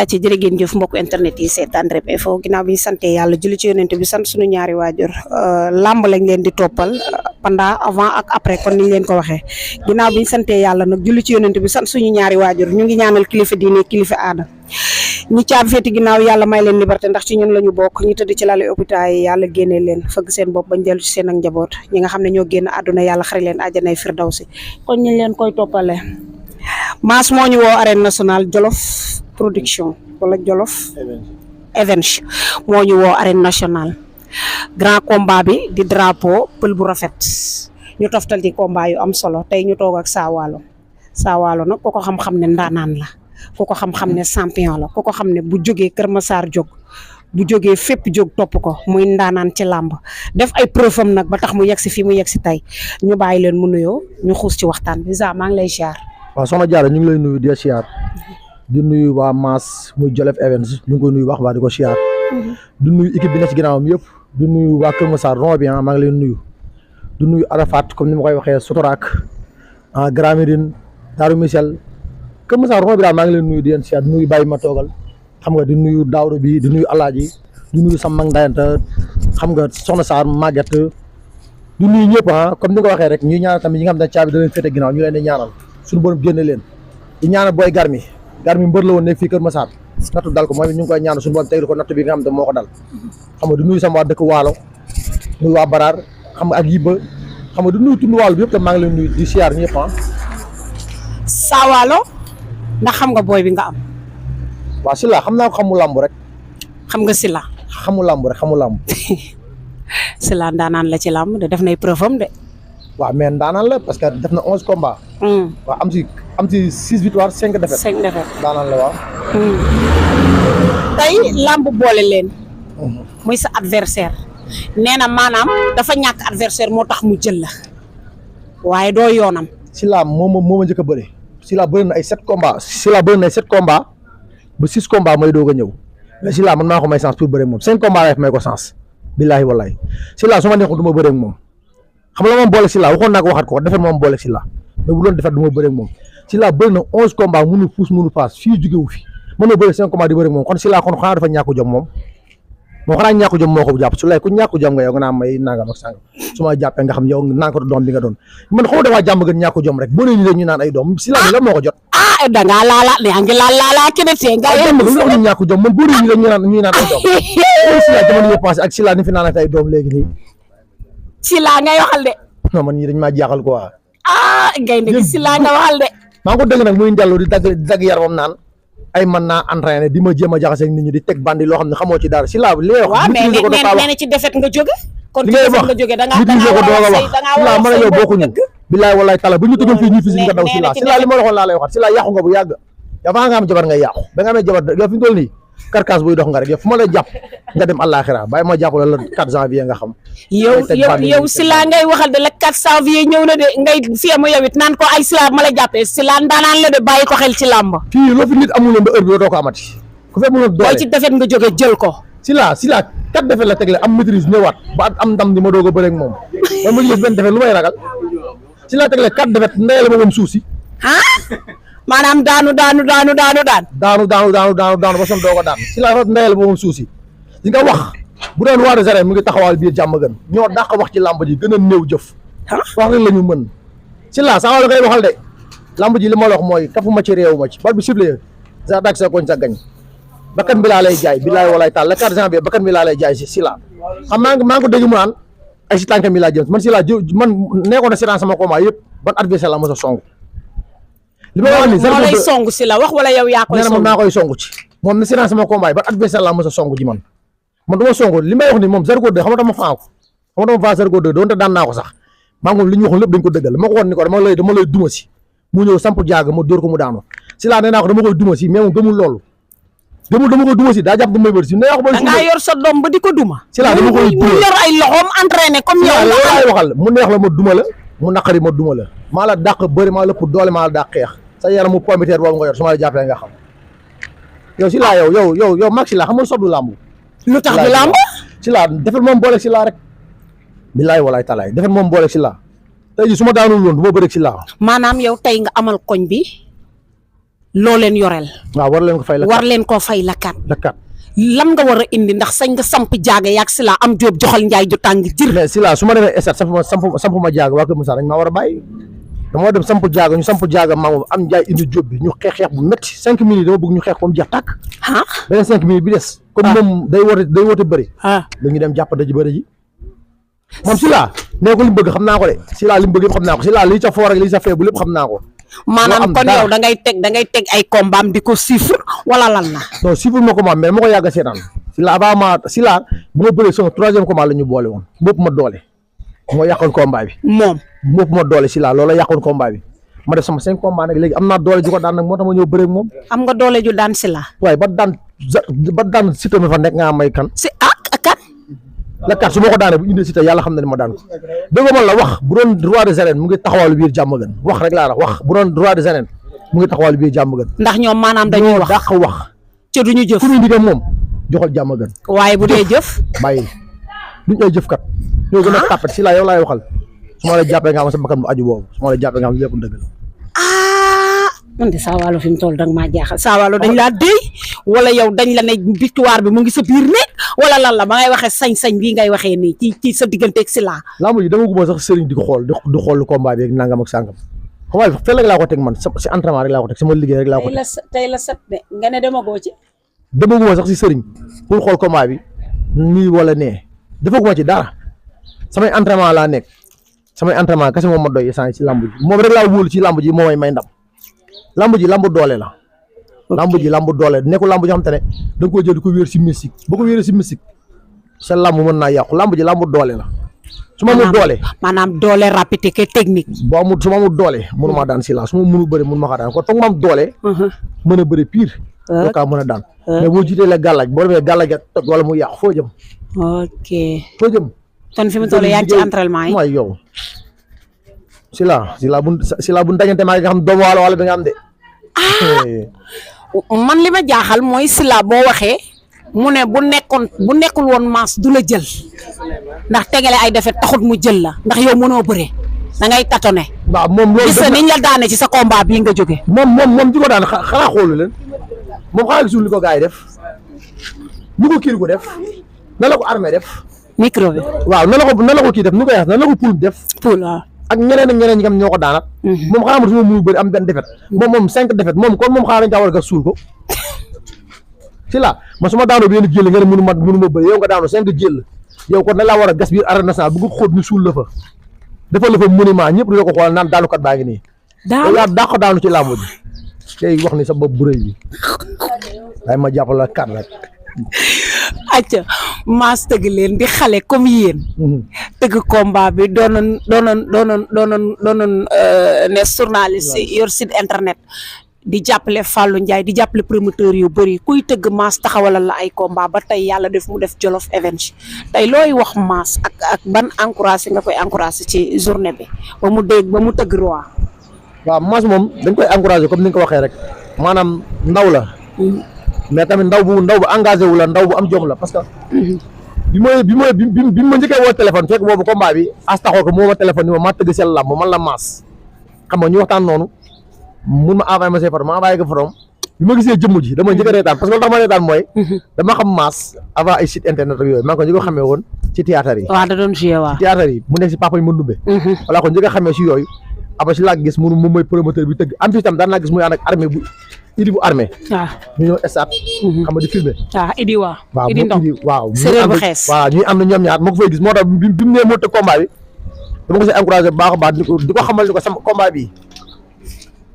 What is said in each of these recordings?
ci jërë ngeen jëf mbokku internet yi seetaan Rem Info ginnaaw bi ñu sante yàlla julli ci yonent bi sant suñu ñaari waajur lamb lañ leen di toppal pendant avant ak après kon niñ leen ko waxee ginnaaw bi ñu sante yàlla nag julli ci yonent bi sant suñu ñaari waajur ñu ngi ñaanal kilifa diine kilifa aada ñi caabi féeti ginnaaw yàlla may leen liberté ndax ci ñun la ñu bokk ñu tëdd ci lali hôpital yi yàlla génnee leen fëgg seen bopp bañ dellu ci seen ak njaboot ñi nga xam ne ñoo génn àdduna yàlla xari leen àjjanay firdawsi kon ñu leen koy toppale Mass moo ñu woo arène nationale Jolof production wala Jolof Events moo ñu woo arène nationale grand combat bi di drapeau pël bu rafet ñu toftal ci combat yu am solo tey ñu toog ak Saawaalo nag ku ko xam-xam ne ndaanaan la ku ko xam-xam ne champion la ku ko xam ne bu jógee Kër Massar jóg bu jógee fépp jóg topp ko muy ndaanaan ci làmb def ay preuve am nag ba tax mu yegg si fii mu yegg si tey ñu bàyyi leen mu nuyoo ñu xuus ci waxtaan bi maa ngi lay ziar. waaw soxna Diarra ñu ngi lay nuyu di siyaar di nuyu waa Mass muy Jolof Events ñu ngi koy nuyu wax baa di ko siyaar di nuyu équipe bi ne ci ginnaawam yëpp di nuyu waa Kër Massar ron bi maa ngi leen nuyu di nuyu Arafat comme ni ma koy waxee Sotorak Grand Médine Darou Michel Kër Massar ron bi daal maa ngi leen nuyu di leen siyaar di nuyu Baye ma toogal xam nga di nuyu Daawdo bi di nuyu Alaaji di nuyu Sam Mag Ndayanta xam nga soxna Sarr Maguette di nuyu ñëpp comme ni nga ko waxee rek ñuy ñaanal tamit ñi nga xam ne caabi da leen féete ginnaaw ñu leen di ñaanal suñu borom génne leen di ñaanal booy garmi mbër la woon nekk fii Kër Massar nattu dal ko mooy ñu ngi koy ñaanal suñu borom teglu ko nattu bi nga xam ne moo ko dal xam nga di nuyu sama waa dëkk Waalo nuyu waa Baraar xam nga ak Yibba xam nga di nuyu tund Waalo bi yëpp tam maa ngi leen nuyu di siyaar ñëpp Saawaalo ndax xam nga booy bi nga am waaw Silla xam naa ko xamu làmb rek xam nga Silla xamu làmb Silla ndaanaan la ci làmb de def nay preuve am de waaw mais ndaanaan la parce que def na 11 combats waaw am si 6 victoires 5 défaites 5 défaites ndaanaan la waaw tey làmb boole leen muy sa adversaire nee na maanaam dafa ñàkk adversaire moo tax mu jël la waaye doo yoonam Silla moo ma njëkk a bëri Silla bëri na ay 7 combats ba 6 combats may doog a ñëw mais Silla man maa ko may chance pour bëri moom 5 combats lay may ko chance billaahi wallaahi Silla su ma neexul du ma bëri moom xam la moom boole Silla waxoon naa ko waxat ko defet moom boole Silla mais bu doon defet du ma bëri moom Silla bëri na 11 combats mënu puus mënu paas fii jógewu fi mën na bëri 5 combats di bëri moom kon Silla kon xanaa dafa ñàkk jom moom xanaa ñàkk jom moo ko jàpp su lay ku ñàkk jom nga yow nga naa may nangam ak sàngam su ma jàppee nga xam yow naan ko doom bi nga doon man xaw dafaa jàmm gën ñàkk jom rek boo nee ñu naan ay doom Silla bi la moo ko jot dangaa laala yaa ngi laala kene te nga ñu ñàkk jom man boo nee ñu naan ay doom Silla jamono yëpp passé ak Silla ni fi naan ay doom léegi nii Silla ngay waxal de non man ñii dañ maa jaaxal quoi ngay ndegi Silla nga waxal de maa ngi ko dégg nag muy ndellu di dagg yaramam naan ay man naa entraîné di ma jéem a jaxase ak nit ñi di teg bandi loo xam ne xamoo ci dara Silla li ngay wax waaw mais nee na ci defet nga jóge kon ci defet nga jóge da nga Silla man a yow bokkuñu bilaay walaay tala bu ñu tëjoon fii ñu physique nga daw Silla li ma waxoon laa lay waxat Silla yàqu nga bu yàgg yow fa nga am jabar ngay yàqu ba nga amee jabar yow fi mu toll nii karkaas buy dox nga rek yow fu ma lay jàpp nga dem àllaaxira bàyyi ma jàpp la le 4 janvier nga xam yow Silla ngay waxal de le 4 janvier ñëw na de ngay fiemu yow it naan ko ay Silla ma la jàppee Silla ndaanaan la de bàyyi ko xel ci làmb fii loo fi nit amul woon ba heure bi doo ko amati ku fi amul woon doole ci defet nga jóge jël ko Silla 4 defet la tegle am maîtrise ñëwaat ba am ndam di ma doog a bëre ak moom man ma gis benn defet lu may ragal Silla tegle 4 defet ndeyale ma moom suuf si maanaam daanu ba son doo ko daan Silla ndeyale ba moom suuf si di nga wax bu doon waa des arènes mu ngi taxawal biir jàmm gën ñoo dàq wax ci làmb ji gën a néew jëf wax rek la ñu mën Silla saa la ngay waxal de làmb ji li ma la wax mooy kafuma ci réew ma ci bal bi sifflé sa dak sa koñ sa gañ bakkan bi laa lay jaay bilaay walaay taal le 4 janvier bakkan bi laa lay jaay si Silla xam maa ngi ko dégg mu naan ay si tànkam bi laa jëm man Silla man nekkoon na séran sama combat yëpp ban adversaire la mos a song li ma wax ni moo lay song Silla wax wala yow yaa koy nee na moom naa koy song ci moom na séran sama combat yi ban adversaire la mos a song ji man du ma song li may wax ni moom Zarko 2 xam nga dama faa ko xam nga dama faa Zarko 2 doonte daan naa ko sax maa ngi li ñu waxoon lépp dañ ko dëggal ma ko waxoon ni ko dama lay duma si mu ñëw samp jaaga ma dóor ko mu daanu Silla nee naa ko dama koy duma si mais moom gëmul loolu dama koy duma si daa jàpp may bëri si nee naa ko da ngaa yor sa doom ba di ko duma Silla dama koy duma mu yor ay loxoom entraîné comme yow laay waxal mu neex la ma duma la mu naqari ma duma la maa la dàq bëri maa la ëpp doole maa la dàq xeex sa yaram mu pomiteer boobu nga yor su ma la jàppee nga xam yow Silla yow mag Silla xamul soblu làmb lu tax du làmb Silla defet moom boole Silla rek bilaay walaay talaay defet moom boole Silla tey ji su ma daanul woon du ma bëre Silla maanaam yow tey nga amal koñ bi loo leen yoreel. waaw war leen ko fay la war leen koo fay la kat. la kat lan nga war a indi ndax sañ nga samp jaaga yaag si laa am jóob joxal njaay ju tàng jër. mais si la su ma demee estat samp ma jaaga waa Kër Moussa dañ maa war a bàyyi dama war dem samp jaaga ñu samp jaaga maa moom am njaay indi jóob bi ñu xeex bu métti 5 minutes dama bëgg ñu xeex ko mu jeex tàkk ah beneen 5 minutes bi des comme moom day woote bëri dañu dem jàppante ji bëri ji moom si laa nee ko li mu bëgg xam naa ko de si laa li mu bëgg yëpp xam naa ko si laa lii sa foor ak lii sa feebu lépp xam naa ko maanaam kon yow da ngay teg ay kombaam di ko chiffre wala lan la. non chiffre ma combat mais ma ko yàgg a seetaan si la avant ma si la bu ma bëree sama 3e combat la ñu boole woon bopp ma doole moo yàqoon combat bi moom bopp ma doole si la loolu yàqoon combat bi ma def sama 5 combat nag léegi am naa doole ju ko daan nag moo tax ma ñëw bëree ak moom. am nga doole ju daan si la. waaye ba daan Siteu mi fa nekk nga may kan. si kan. la kat su ma ko daanee bu indee Siteu yàlla xam na ne ma daan ko dégg nga man la wax bu doon roi des arènes mu ngi taxawal biir jàmm gën wax rek laa la wax bu doon roi des arènes mu ngi taxawal biir jàmm gën. ndax ñoom maanaam dañuy wax dàq wax. ca duñu jëf ku ñu digal moom joxal jàmm gën. waaye bu dee jëf. bàyyi duñ ay jëf kat. ñoo gën a tàppet si laa yow laay waxal su ma la jàppee nga xam sa bakkan bu aju boobu su ma la jàppee nga xam lépp dëgg la. man de Saa Waalo fi mu toll danga maa jaaxal Saa Waalo dañ laa déy wala yow dañ la ne victoire bi mu ngi sa biir nekk wala lan la ba ngay waxee sañ-sañ bii ngay waxee nii ci sa digganteeg si laa. lamb ji dama guma sax sëriñ di ko xool di xool combat bi ak nangam ak sàngam combat bi fële laa ko teg man si entraînement rek laa ko teg sama liggéey rek laa ko teg. tey la set ne nga ne demagoo ci. dama guma sax si sëriñ pour xool combat bi nii wala nee defaguma ci dara samay entraînement laa nekk samay entraînement kese moom ma doy essence ci lamb ji moom rek laa wóolu ci lamb ji moo may ndam. lamb ji lamb doole la. lamb ji lamb doole nekkul lamb joo xam te ne da nga koy jël di ko wéer si mystique boo ko wéeree si mystique sa lamb mën naa yàqu lamb ji lamb doole la. su ma amul doole maanaam doole rapidité que technique. boo amul su ma amul doole mënu maa daan si la su ma mënu bëri mënu ma kaa daan kon foog ma am doole. mën a bëri pire. doo kaa mën a daan. mais boo jiitee la gàllaaj boo demee gàllaaj ak toj wala mu yàqu foo jëm. ok foo jëm. kon fi mu toll yaa ngi ci entraînement yi. waaye yow si la bu dajante maa ngi xam doomu wala bi nga am de. man li ma jaaxal mooy Sila boo waxee mu ne bu nekkul woon maas du la jël ndax tegale ay defet taxut mu jël la ndax yow mënoo bëre da ngay tatone. waaw moom loolu gis na niñ la daane ci sa combat bii nga jóge moom di ko daan xanaa xoolu leen moom xanaa gisul li ko gars yi def ñu ko kii ko def na la ko armé def. micro bi. waaw na la ko kii def nu ko yaas na la ko poul def. poul waaw. ak ñeneen ñi nga xam ñoo ko daanat. moom xanaa ma mënu bëri am benn defet moom 5 defet moom kon moom xanaa dañ kaa war a gas suul ko si la man su ma daanoo benn jël nga ne mënu ma bëri yow nga daanoo 5 jël yow kon na laa war a gas biir arène nationale bu ko xóot ñu suul la fa defal la fa monument ñëpp di ko xool naan daanukat baa ngi nii. yow yaa dàq daanu ci làmb ji tey wax ni sa bopp bu rëy bi waaye ma jàppal la kat rek. acca maas tëgg leen di xale comme yéen. tëgg combat bi doonoon ne journaliste yor site internet di jàppale Fallou Ndiaye di jàppale promoteur yu bëri kuy tëgg maas taxawalal la ay combat ba tey yàlla def mu def Jolof Events tey looy wax maas ak ban encouragé nga koy encouragé ci journée bi ba mu tëgg roi. waaw maas moom dañ koy encouragé comme ni nga ko waxee rek maanaam ndaw la. mais tamit ndaw bu engagé wu la ndaw bu am jom la parce que. bi ma njëkkee woo téléphone fekk boobu combat bi as taxoo ko moo ma téléphone ni ma maa tëgg seen làmb man la maas xam nga ñu waxtaan noonu mun ma envoyé ma say photo ma envoyé ko photo bi ma gisee jëmm ji dama njëkk a reetaan parce que lu tax ma reetaan mooy. dama xam maas avant ay site internet ak yooyu maa ngi ko njëkk a xamee woon ci théâtre yi. waaw da doon joué waaw. ci théâtre yi mu nekk si papa yi ma ndumbe. wala ko njëkk a xamee si yooyu après si laa gis moom mooy promoteur bi tëgg am fi tam daan naa gis muy ànd ak armée bu idi bu armée. waaw ñu ñëw stade. xam nga di filmer. waaw idi waaw. idi Ndong waaw séeréer bu xees. waaw ñuy am na ñoom ñaar moo ko fay gis moo tax bi mu nee moo tëgg combat bi dama ko si encouragé bu baax a baax di ko xamal ni ko sama combat bi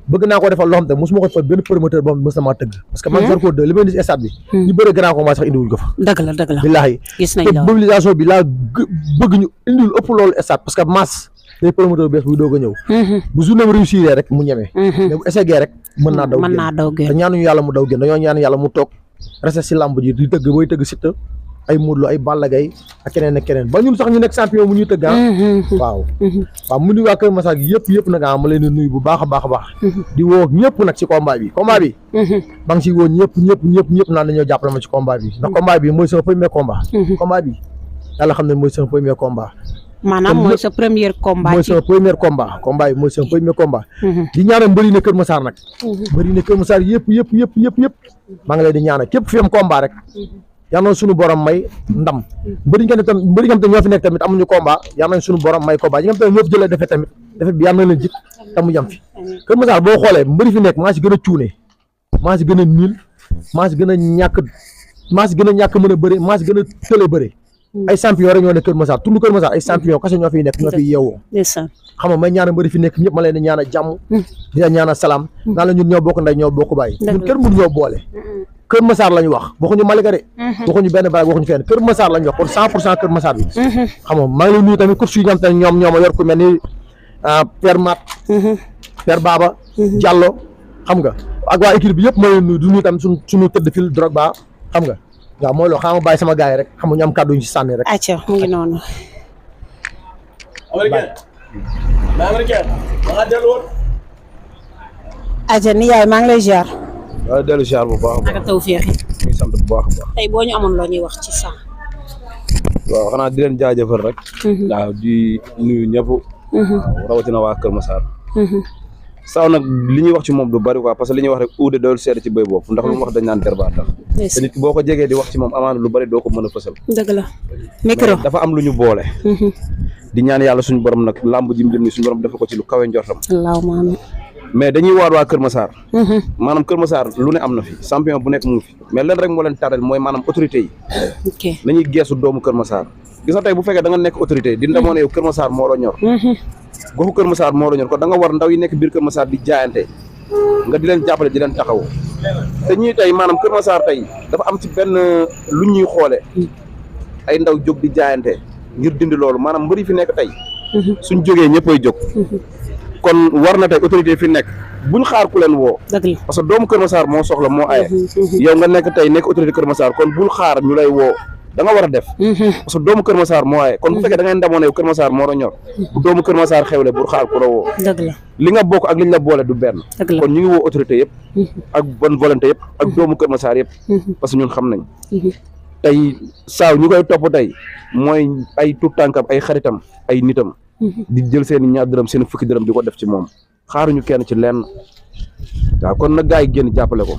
bëgg naa ko defal loo xam te mosuma ko defal benn promoteur boo xam ne mos na maa tëgg. parce que man Zarko 2 li may indi si stade bi. ñu bëre grand combat sax indiwuñ ko fa. dëgg la billaahi gis nañ la mobilisation bi laa bëgg ñu indiwul ëpp loolu stade parce que masse day promoteur bees buy doog a ñëw. bu journée bi réussir rek mu ñeme. mais bu essayé rek mën naa daw génn te ñaanuñu yàlla mu daw génn dañoo ñaan yàlla mu toog resté si lamb ji di tëgg booy tëgg Siteu ay Modou Lo ay Balla Gaye ak keneen ak keneen ba ñun sax ñu nekk champion mu ñuy tëgg waaw mu nuyu waa Kër Massar yëpp nag ma leen di nuyu bu baax a baax a baax di woo ñëpp nag ci combat bi maa ngi si woo ñëpp naan dañoo jàppale ma ci combat bi ndax combat bi mooy sama premier combat bi yàlla xam ne mooy sama premier combat maanaam mooy sa premier combat. mooy sama premier combat yi mooy sama premier combat. di ñaanal mbëri ne Kër Massar nag. mbëri ne Kër Massar yëpp maa ngi leen di ñaanal képp fi am combat rek. yal na suñu borom may ndam. mbëri nga xam ne ñoo fi nekk tamit amuñu combat yal na suñu borom may combat yi nga xam ne ñoo fi jëlee defet tamit defet bi yal na leen jik te mu yam fi. Kër Massar boo xoolee mbëri fi nekk maa si gën a cuune maa si gën a niil maa si gën a ñàkk mën a bëri maa si gën a tële bëri. ay champion rek ñoo nekk Kër Massar tund Kër Massar ay champion kese ñoo fiy nekk ñoo fiy yeewoo. xam nga may ñaanal mbëri fi nekk ñëpp ma leen di ñaanal jàmm di leen ñaanal salaam naan la ñun ñoo bokk ndey ñoo bokk bàyyi ñun kenn mënu ñoo boole Kër Massar lañu wax waxuñu Malika de waxuñu benn baraag waxuñu fenn Kër Massar lañu wax kon 100% Kër Massar bi xam nga maa ngi lay nuyu tamit course yi nga xam te ne ñoom ñoo ma yor ku mel ni Père Mat Père Baba Diallo xam nga ak waa équipe bi yëpp ma leen nuyu du nuyu tamit suñu tëdd fil Drogba xam nga waaw mooy loo xam nga bàyyi sama gars yi rek xam nga ñu am kàddu ñu ci sànni rek. acca mu ngi noonu. acca ni yaay maa ngi lay ziar. waaw dellu ziar bu baax a baax. naka taw féexi. ñu ngi sant bu baax a baax. tey boo ñu amoon loo ñuy wax ci saa. waaw xanaa di leen jaajëfal rek. waaw di nuyu ñëpp. rawatina waa Kër Massar. Saaw nag li ñuy wax ci moom du bari quoi parce que li ñuy wax rek uude dool seede ci béy bopp ndax lu mu wax dañ naan derbaat tax te nit ki boo ko jegee di wax ci moom amaana lu bari doo ko mën a fësal. dëgg la micro dafa am lu ñu boole. di ñaan yàlla suñu borom nag làmb ji mu jëm ni suñu borom dafa ko ci lu kawe njortam. allahumma amiin. mais dañuy waat waa Kër Massar. maanaam Kër Massar lu ne am na fi champion bu nekk mu ngi fi mais leen rek moo leen tardel mooy maanaam autorité yi. ok nañuy geesu doomu Kër Massar gis nga tey bu fekkee da nga nekk autorité di ndamoo ne yow Kër Massar moo la ñor. goxu Kër Massar moo la ñor kon da nga war ndaw yi nekk biir Kër Massar di jaayante nga di leen jàppale di leen taxaw te ñii tey maanaam Kër Massar tey dafa am ci benn lu ñuy xoole ay ndaw jóg di jaayante ngir dindi loolu maanaam mbëri fi nekk tey suñ jógee ñëppay jóg kon war na tey autorité fi nekk buñ xaar ku leen woo parce que doomu Kër Massar moo soxla moo aye yow nga nekk tey nekk autorité Kër Massar kon bul xaar ñu lay woo da nga war a def parce que doomu Kër Massar moo waaye kon bu fekkee da ngay ndamoon yow Kër Massar moo la ñor bu doomu Kër Massar xewle bu xaar ku la woo li nga bokk ak liñ la boole du benn kon ñu ngi woo autorité yëpp ak bonne volonté yëpp ak doomu Kër Massar yëpp parce que ñun xam nañ tey saaw ñu koy topp tey mooy ay tout tànkam ay xaritam ay nitam di jël seen i ñaar dërëm seen i fukki dërëm di ko def ci moom xaaruñu kenn ci lenn waaw kon nag gars yi génn jàppale ko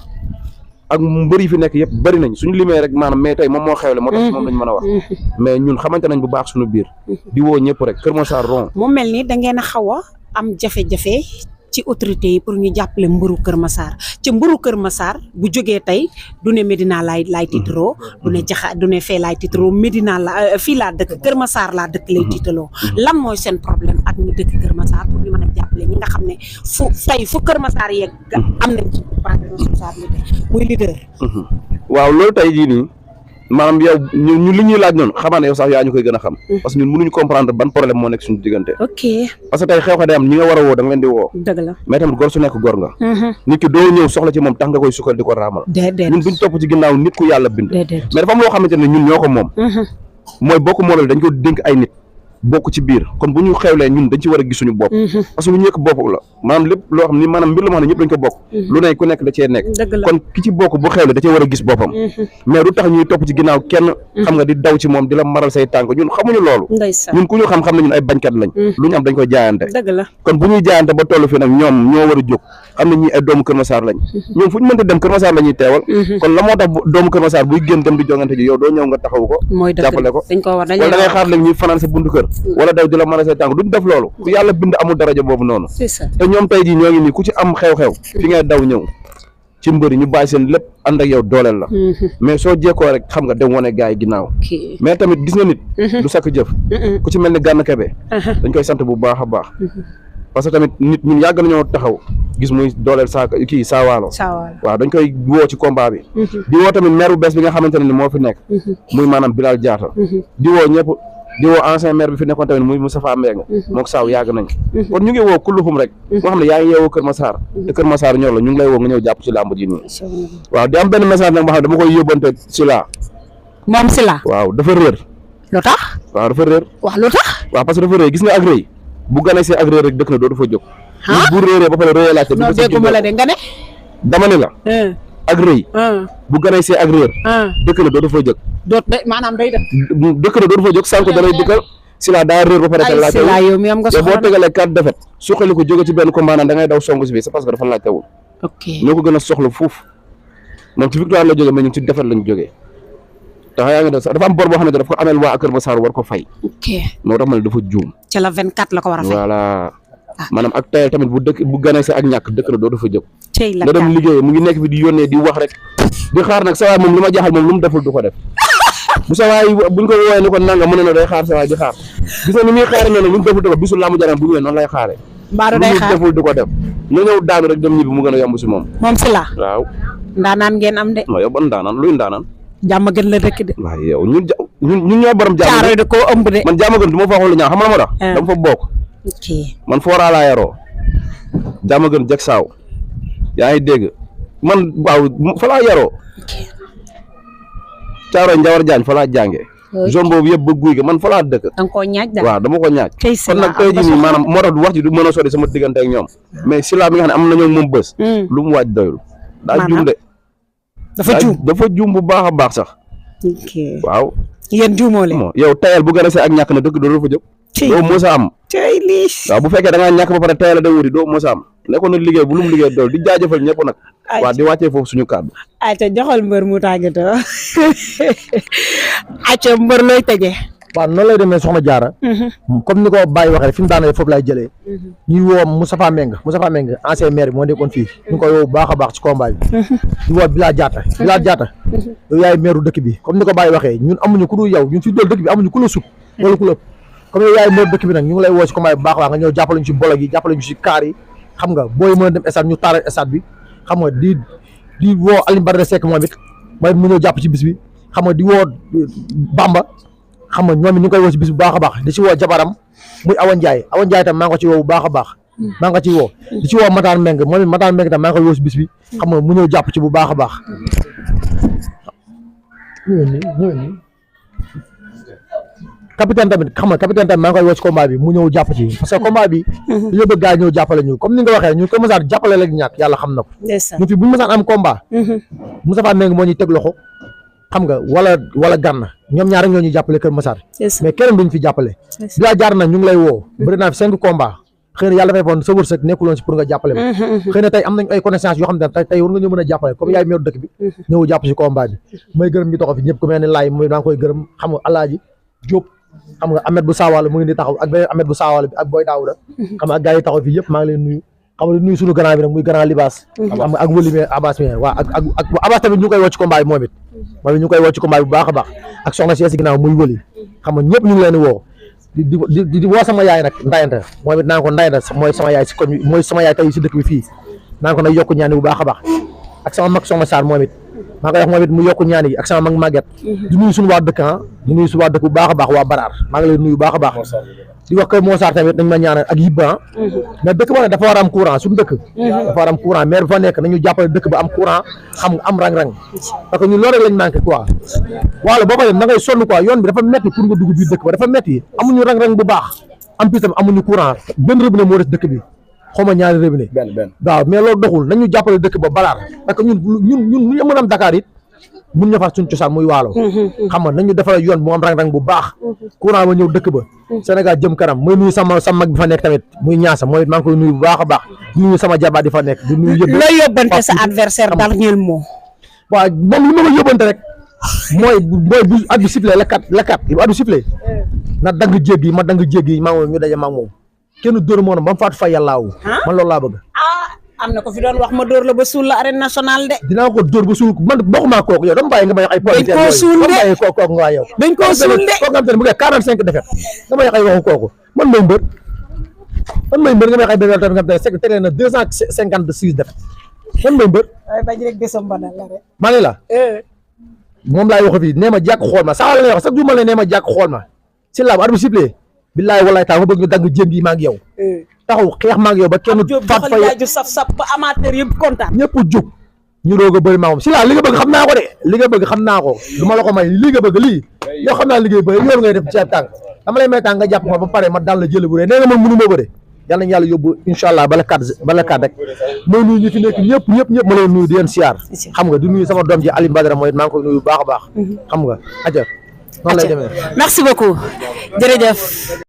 ak mbër yi fi nekk yëpp bëri nañ suñu limee rek maanaam mais tey moom moo xewle moo tax moom lañ mën a wax mais ñun xamante nañ bu baax suñu biir di woo ñëpp rek Kër Massar ron mu mel ni da ngeen a xaw a am jafe-jafe ci autorité yi pour ñu jàppale mbëru Kër Massar ci mbëru Kër Massar bu jógee tey du ne Medina laay tiitaroo du ne jaxa du ne fee laay tiitaroo Medina la fii laa dëkk Kër Massar laa dëkk lay tiitaloo lan mooy seen problème ak ñu dëkk Kër Massar pour ñu mën a jàppale ñi nga xam ne fu Kër Massar yeeg am nañ ci part de responsabilité muy leader. waaw loolu tey jii nii maanaam yow ñu li ñuy laaj noonu xamaa ne yow sax yaa ñu koy gën a xam parce que ñun mënuñu comprendre ban problème moo nekk suñu diggante ok parce que tey xew-xew day am ñi nga war a woo da nga leen di woo dëgg la mais tamit gor su nekk gor nga nit ki doo ñëw soxla ci moom tax nga koy sukkal di ko raamal ñun duñ topp ci ginnaaw nit ku yàlla bind mais dafa am loo xamante ne ñun ñoo ko moom mooy bokk moomel dañ ko dénk ay nit bokk ci biir kon bu ñu xewlee ñun dañ ci war a gis suñu bopp parce que lu ñu yëkk bopp la maanaam lépp loo xam ni maanaam mbir la ma xam ne ñëpp dañ ko bokk lu ne ku nekk da cee nekk kon ki ci bokk bu xewlee da cee war a gis boppam mais du tax ñuy topp ci ginnaaw kenn xam nga di daw ci moom di la maral say tànk ñun xamuñu loolu ñun ku ñu xam ne ñun ay bañkat lañ lu ñu am dañ koy jaayante kon bu ñuy jaayante ba toll fi nag ñoom ñoo war a jóg xam ne ñi ay doomu Kër Massar lañ ñoom fu ñu mënta dem Kër Massar la ñuy teewal kon la moo tax doomu Kër Massar buy génn dem di jongante ji yow doo ñëw nga taxaw ko jàppale ko wala da ngay xaar léegi ñuy fanaan sa buntu kër wala daw di la mën a say tànk duñ def loolu ku yàlla bind amul daraja boobu noonu te ñoom tey jii ñoo ngi nii ku ci am xew-xew fi ngay daw ñëw ci mbëri ñu bàyyi seen lépp ànd ak yow dooleel la mais soo jeekoo rek xam nga dem wane gars yi ginnaaw mais tamit gis nga nit du sakk jëf ku ci mel ni Gana Kebe dañ koy sant bu baax a baax parce que tamit nit ñun yàgg nañoo taxaw gis muy dooleel saawaalo waaw dañ koy woo ci combat bi di woo tamit maire bu bees bi nga xamante ne ni moo fi nekk muy maanaam Bilal Diatta di woo ñëpp di woo ancien maire bi fi nekkoon tamit muy Moustapha Mbengue mook saaw yàgg nañ kon ñu ngi woo kulluxum rek moo xam ne yaa ngi yeewoo Kër Massar te Kër Massar ñor la ñu ngi lay woo nga ñëw jàpp ci làmb ji nii waaw di am benn message nag boo xam ne dama koy yóbbante Sila moom Sila waaw dafa réer lu tax waaw dafa réer wax lu tax waaw parce que dafa réer gis nga ak rëy bu gane see ak réer rek dëkk na doo dafa jóg bu réeree ba pare réer laajte non dégguma la de nga ne dama ne la ak rëy bu gane see ak réer dëkk na doo dafa jóg maanaam day def dëkk na doo dafa jóg sànq dalay dikkal Sila daa réer ba pare te laajte Sila yow mi am nga boo tegalee 4 défaites suqali ko jóge ci benn combat naan da ngay daw songu si bi c'est parce que dafa laajtewul ñoo ko gën a soxla fuuf moom ci victoire la jógee mais ñun ci défaite lañ jógee te yaa ngi dafa am bor boo xamante dafa ko ameel waa Kër Massar war ko fay moo tax ma ne dafa juum ci la 24 la ko war a fay voilà maanaam ak tayal tamit bu dëkk bu ganee ak ñàkk dëkk la doo dafa jóg la nga dem liggéey mu ngi nekk fi di yónnee di wax rek di xaar nag sa waay moom li ma jaaxal moom lu mu deful du ko def bu sa waay buñ ko woowee ni ko nanga mën na day xaar sa waay di xaar gis nga ni muy xaaree noonu lu mu deful du ko bisul laamu jaram bu ñëwee noonu lay xaaree mbaaru day xaar deful du ko def na ñëw daanu rek dem ñibbi mu gën a yomb si moom Sila waaw ndaanaan ngeen am de waaw yow ban ndaanaan luy ndaanaan jàmm gën la dëkk de waaw yow ñun ñoo borom jàmm Caaroy da koo ëmb de man jàmm gën du ma fa xool ñaaw xam nga moo tax dama fa bokk man fooraa laa yaroo jàmm gën jeg saaw yaa ngi dégg man waaw fa laa yaroo Caaroy Njawar Jaañ fa laa jàngee zone boobu yëpp ba guy ga man fa laa dëkk danga koo ñaaj daal waaw dama ko ñaaj kon nag tey jii nii maanaam moo tax wax ji du mën a sori sama diggante ak ñoom mais Sila mi nga xam ne am nañoo moom bës lu mu waaj doyul daa juum de dafa juum bu baax a baax sax waaw yéen juumoo leen yow tayal bu gën a see ak ñàkk na dëkk doo fa jóg doo mos a am waaw bu fekkee da ngaa ñàkk ba pare tayal a da wuti doo mos a am nekkoon na liggéey bu lu mu liggéey dool di jaajëfal ñëpp nag waaw di wàccee foofu suñu kàddu ayca joxal mbër mu tàggatoo ayca mbër looy tëjee waaw noonu lay demee soxna Diarra comme ni ko Baye waxee fi mu daanee foofu lay jëlee ñuy woo Moustapha Meng ancien maire bi moo nekkoon fii ñu ngi koy woo bu baax a baax ci combat bi ñu woo Bilal Diatta yow yaay maire dëkk bi comme ni ko Baye waxee ñun amuñu ku dul yow ñun fi dool dëkk bi amuñu ku la sut wala ku la ëpp comme yow yaay maire dëkk bi nag ñu ngi lay woo ci combat bi bu baax waa nga ñëw jàppale ñu ci bolog yi jàppale ñu ci kaar yi xam nga booy mën a dem stade ñu taaral stade bi xam nga di woo Alioune Badara Seck moom it mu ñëw jàpp ci bis bi xam nga di woo Bamba xam nga ñoom it ñu ngi koy woo ci bis bu baax a baax di ci woo jabaram muy Awa Ndiaye tam maa ngi ko ci woo bu baax a baax maa ngi ko ci woo di ci woo Matar Meng moom it Matar Meng tam maa ngi koy woo ci bis bi xam nga mu ñëw jàpp ci bu baax a baax capitaine tamit maa ngi koy woo ci combat bi mu ñëw jàpp ci parce que combat bi dañoo bëgg gars yi ñëw jàppale ñu comme ni nga waxee ñu ko mësaan jàppale lañu ñàkk yàlla xam na ko ñu fi bu ñu mësaan am combat Moustapha Meng moo ñuy teg loxo xam nga wala Gana ñoom ñaar rek ñoo ñuy jàppale Kër Massar mais keneen duñ fi jàppale Bilal Diatta nag ñu ngi lay woo bëri naa fi 5 combats xëy na yàlla dafay foon sa wërsëg nekkuloon si pour nga jàppale ma xëy na tey am nañ ay connaissance yoo xam ne tey war nga ñu mën a jàppale comme yaay meeru dëkk bi ñëw jàpp si combat bi may gërëm ñu taxaw fi ñëpp ku mel ne laay mooy maa ngi koy gërëm xam nga Alaaji Diop xam nga Ahmed bu Sawal mu ngi ni taxaw ak beneen Ahmed bu Sawal bi ak Boy Daouda xam nga ak gars yi taxaw fi yëpp maa ngi leen nuyu xam nga nuyu suñu grand bi nag muy grand Libaas xam nga ak wëlimee Abbas mi waaw ak Abbas tamit ñu koy woo ci combat bi moom it ñu koy woo ci combat bi bu baax a baax ak soxna si ginnaaw muy wëli xam nga ñëpp ñu ngi leen di woo di woo sama yaay nag Ndayanta moom it naan ko Ndayanta mooy sama yaay si koñ mooy sama yaay tey si dëkk bi fii naan ko nag yokku ñaan yi bu baax a baax ak sama mag soxna Sarr moom it maa koy wax moom it mu yokku ñaan yi ak sama mag Maguette di nuyu suñu waa dëkk di nuyu suñu waa dëkk bu baax a baax waa Baraar maa ngi leen nuyu bu baax a baax di wax que Moo Sarr tamit dañ ma ñaanal ak Yibba mais dëkk ba ne dafa war a am courant suñu dëkk dafa war a am courant maire bi fa nekk nañu jàppale dëkk ba am courant xam nga am rang-rang parce que ñun loolu rek lañ manqué quoi wala boo ko def da ngay sonn quoi yoon bi dafa metti pour nga dugg biir dëkk ba dafa metti amuñu rang-rang bu baax am plus tam amuñu courant benn robinet moo des dëkk bi xawma ñaari robinet waaw mais loolu doxul nañu jàppale dëkk ba Baraar parce que ñun ñu mën am Dakar it mun ñu fa suñ cosaan muy waalo xam nga nañu defal yoon bu am rang-rang bu baax courant ba ñëw dëkk ba Sénégal jëm kanam mooy nuyu sama mag bi fa nekk tamit muy ñaasa mooy maa ngi koy nuyu bu baax a baax di nuyu sama jabaat di fa nekk di nuyu yëpp looy yóbbante sa adversaire dernier mot waaw moom li ma ko yóbbante rek mooy bu at bi sifflé la kat bu at bi sifflé na dagg jéggi ma dagg jéggi maa ngi ñu daje maa ngi moom kenn dóor moo ba mu faatu fa yàllaawu man loolu laa bëgg am na ko fi doon wax ma dóor la ba suul la arène nationale de dinaa ko dóor ba suul man bokkuma kooku yow dama bàyyi nga may wax ay dañ koo suul de bàyyi kooku nga waa yow dañ koo suul de kooku nga xam te ne bu ngeen 45 défaites dama wax ay waxu kooku man may mbër nga may wax ay défaites nga xam te ne na 256 défaites man may mbër ay bañ rek desam banal la rek maa ngi la moom laay wax fii nee ma jàkk xool ma saa la lay wax sax du ma ne nee ma jàkk xool ma si laa bu arbitre sifflé billaay wallaay taala ma bëgg ñu dagg jëm yi maa ngi yow taxaw xeex maa ngi yow ba kenn faat fa ju saf ba amateur yëpp kontaan ñëpp jóg ñu doog a bëri maa moom si laa li nga bëgg xam naa ko de li nga bëgg xam naa ko du ma la ko may li nga bëgg lii yow xam naa liggéey bëri yoon ngay def ci tànk dama lay may tànk nga jàpp ma ba pare ma daal la jël bu rëy nee nga man mënu ma bëre yàlla nañu yàlla yóbbu incha allah bala kat rek mooy nuyu ñu fi nekk ñëpp ma leen nuyu di leen siyaar xam nga di nuyu sama doom ji Alioune Badara mooy maa ngi koy nuyu bu baax a baax xam nga aja noonu lay demee. merci beaucoup jërëjëf.